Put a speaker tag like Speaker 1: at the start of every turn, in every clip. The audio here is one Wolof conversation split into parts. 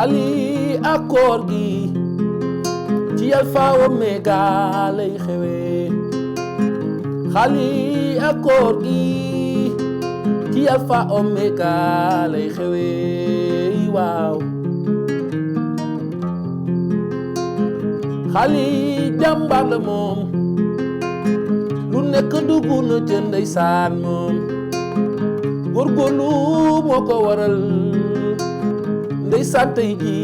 Speaker 1: xali ak koor gi ci Alpha Omega lay xewee xali ak koor gi ci Alpha Omega lay xewee waaw xali jàmbaar la moom lu nekk dugg na ca ndeysaan moom góorgóorlu moo ko waral ndeysaan tey ji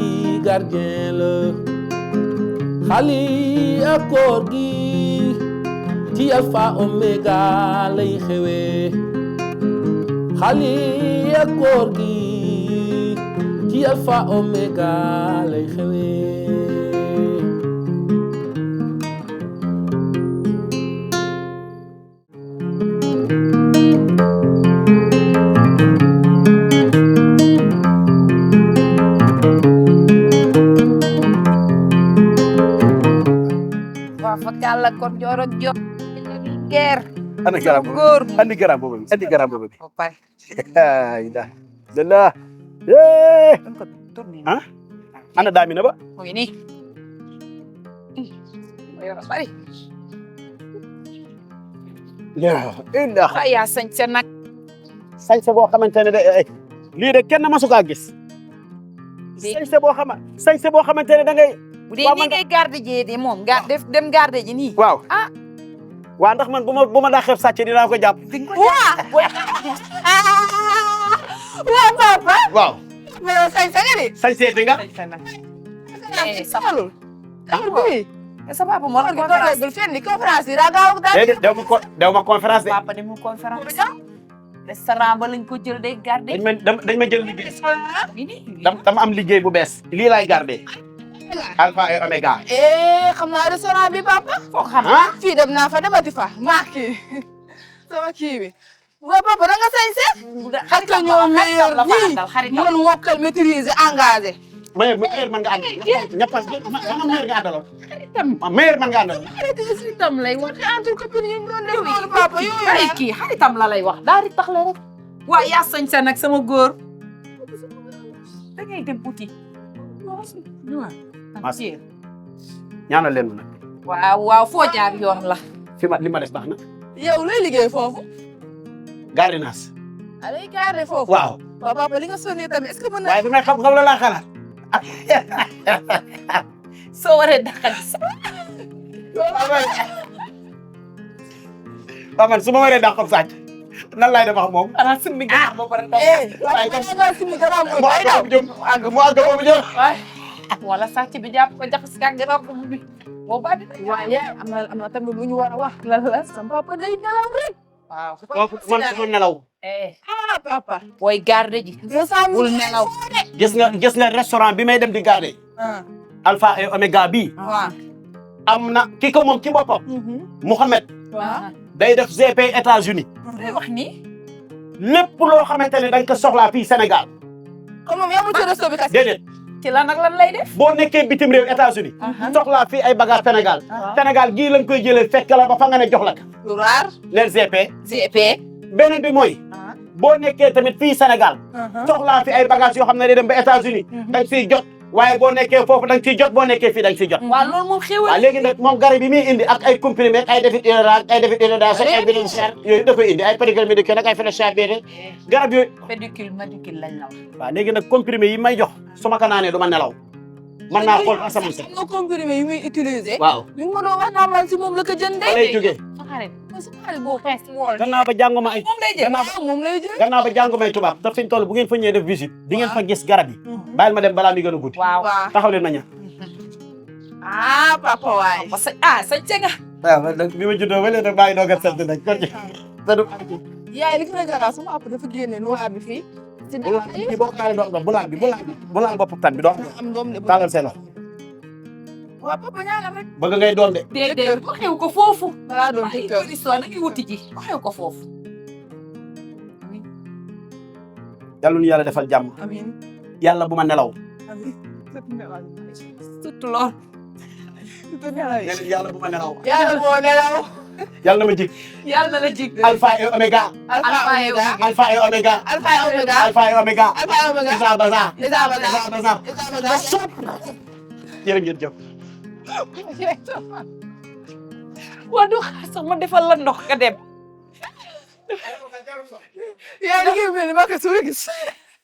Speaker 1: gardien la xali ak koor gi ci Alpha Omega lay xewee xali ak koor gi ci Alpha Omega lay xewee
Speaker 2: Kala kon jorok jok ger
Speaker 3: andi garam
Speaker 2: góor
Speaker 3: andi garam boobu andi garam boobu
Speaker 2: ba pare
Speaker 3: ida dalla eh
Speaker 2: dañ ko tourner
Speaker 3: ah ana damina ba
Speaker 2: mo ngi nii mo yor bari
Speaker 3: ya illa
Speaker 2: ay ya sañ sa nag
Speaker 3: sañse boo xamante ne de lii de kenn masu kaa gis sañse boo xamante ne da ngay
Speaker 2: bu dee nii ngay garde ji di moom dem garde ji nii
Speaker 3: waaw
Speaker 2: ah
Speaker 3: waa ndax man bu ma daa xeeb sàcc dinaa ko jàpp
Speaker 2: waa papa
Speaker 3: waaw
Speaker 2: mais sañ sa nga ni
Speaker 3: sañseeti nga
Speaker 2: saxalul sa papa mo la conférence bi fenn conférence yi daa gaaw daal
Speaker 3: dew ma conférence de
Speaker 2: papa demul conférence restaurant ba lañ ko jël day garde
Speaker 3: dañ ma jël liggéey dama am liggéey bu bees lii laay garde Alpha et Omega
Speaker 4: xam naa restaurant bi papa.
Speaker 2: foo xam
Speaker 4: fii dem naa fa demati fa maa kii sama kii bi. waaw papa da nga sañse. ak ñoo meilleur nii mën mokkal maîtriser engagé.
Speaker 3: meilleur man nga àndal ñappal dama meilleur nga àndaloon meilleur man nga àndal
Speaker 2: xaritam lay wax
Speaker 4: entre copines yi ñu doon def loolu papa yooyu
Speaker 2: ay kii xaritam la lay wax daal di tax la rek waa yaa sañ sa nag sama góor da ngay dem uti
Speaker 3: mas ñaanal leen ma nag
Speaker 2: waaw foo jaar yoon la
Speaker 3: fi ma li ma des baax na
Speaker 4: yow lay liggéey foofu.
Speaker 3: gardiennage
Speaker 4: alay garde foofu.
Speaker 3: waaw
Speaker 4: waaw papa li nga sonnee tamit est-ce que mën na.
Speaker 3: waaye bi may xam la laa xalaat
Speaker 2: soo waree daxali sax
Speaker 3: waaw man su ma waree dàq comme sàcc nan laay def ak moom
Speaker 2: xanaa summi ganaar ba pare
Speaker 4: waaye kan nga simi garaam
Speaker 3: mu àgg boobu jëm
Speaker 2: wala sàcc bi jàpp ko jaxas ka garaam bi boo ba dina
Speaker 4: waaye am na tamit lu ñu war a wax lan la sama papa day nelaw rek.
Speaker 2: waaw
Speaker 3: kooku man su ma nelaw
Speaker 4: papa.
Speaker 2: booy garde ji bul nelaw
Speaker 3: gis nga restaurant bi may dem di garder Alpha et Omega bii
Speaker 4: waaw.
Speaker 3: am na ki ko moom ci boppam Mouhamed
Speaker 4: waaw.
Speaker 3: day def GP États-Unis
Speaker 2: day wax ni
Speaker 3: lépp loo xamante ne dañ ko soxlaa fii Sénégal
Speaker 4: comme moom yamul ci resto bi kese.
Speaker 3: déedéet
Speaker 2: ci lan ak lan lay def
Speaker 3: boo nekkee bitim réew États-Unis soxlaa fii ay bagage Sénégal Sénégal gii lañ koy jëlee fekk la ba fa nga ne jox la ka
Speaker 4: lu raar.
Speaker 3: leen GP
Speaker 4: GP.
Speaker 3: beneen bi mooy boo nekkee tamit fii Sénégal soxlaa fi ay bagages yoo xam ne day dem ba États-Unis dañ siy jot waaye boo nekkee foofu dañ siy jot boo nekkee fii dañ siy jot
Speaker 2: waaw loolu moom xéwal
Speaker 3: waaw léegi nag moom garab yi muy indi ak ay comprimé ak ay defit inodore ay defit inodation ay beneen cher yooyu da koy indi ay pédicure médicale ak ay fléchage béede garab yooyu
Speaker 2: pédicule médicule lañ la wax
Speaker 3: waaw léegi nag comprimé yi may jox su ma ko naanee du ma nelaw mën naa xool asamaan si
Speaker 4: am na comprimé yi muy utiliser.
Speaker 3: waaw
Speaker 4: li nga ma doon wax naa man si moom la ko jëndee.
Speaker 3: lay jógee
Speaker 4: xarit boo xees wool.
Speaker 3: gannaaw ba jànguma ay
Speaker 4: moom lay jël moom lay jël.
Speaker 3: gannaaw ba jànguma ay tubaab te fi ñu toll bu ngeen fa ñëwee def visite di ngeen fa gis garab yi bàyyil ma dem balaa mi gën a guddi
Speaker 2: waaw
Speaker 3: taxaw leen ma ñaan
Speaker 4: papa waay.
Speaker 2: sañ nga
Speaker 3: waaw man nag bi ma juddoo ba léegi nag maa ngi doog a sant nag kon
Speaker 4: yaay li gën a garaaw sama papa dafa génne noix bi fii. ci
Speaker 3: kii boo ko laalee doo ko bu laal bopp tan bi doo ko
Speaker 4: am doom de.
Speaker 3: taalal seen loxo
Speaker 4: waaw papa ñaanal rek.
Speaker 3: bëgg ngay doon de
Speaker 2: déedéet waxew ko foofu
Speaker 4: balaa doon
Speaker 2: ay
Speaker 4: tëkkër.
Speaker 2: histoire nag wuti ji waxew ko foofu
Speaker 3: yàlla nu yàlla defal jàmm
Speaker 4: amiin
Speaker 3: yàlla bu ma nelaw
Speaker 4: amiin.
Speaker 2: surtout lool
Speaker 4: surtout nelaw yi.
Speaker 3: yàlla bu ma nelaw
Speaker 4: yàlla boo nelaw.
Speaker 3: yàlla na ma jig
Speaker 2: yàlla na la jig
Speaker 3: alpha et oméga
Speaker 2: alpha et oméga
Speaker 3: alpha et oméga
Speaker 4: Alpha et Omega.
Speaker 3: alpha et oméga
Speaker 4: Alpha et Omega.
Speaker 3: isa baza
Speaker 4: Isa baza.
Speaker 3: isa baza
Speaker 4: Isa baza.
Speaker 3: jërë ngeen jëf
Speaker 2: waa du xaar sax ma defal la ndox nga dem
Speaker 4: yaa ngi mel ni ma ko suul gis.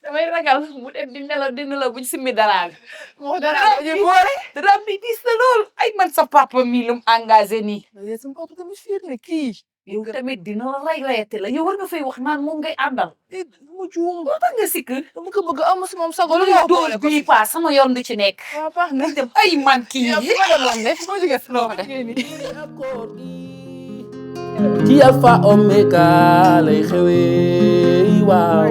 Speaker 2: damay ragal mu dem di nelaw buñ simmi dara bi
Speaker 4: moo dara ñu boole.
Speaker 2: dara bi diis na lool ay man sa papa mi lum engagé nii
Speaker 4: mais sama papa tamit fiir ne kii.
Speaker 2: yow tamit dina la rayate la yow war nga fay wax naan moom ngay àndal
Speaker 4: mu juum.
Speaker 2: moo tax nga sikk
Speaker 4: dama ko bëgg am si moom sago lu
Speaker 2: lu
Speaker 4: ma
Speaker 2: dool
Speaker 4: boole ko.
Speaker 2: bii pas sama yoon du ci nekk
Speaker 4: waaw baax na.
Speaker 2: dem ay man kii
Speaker 4: yow fi ma demoon ne moo jógee si loo def.
Speaker 1: ci Alpha Omega lay xewee waaw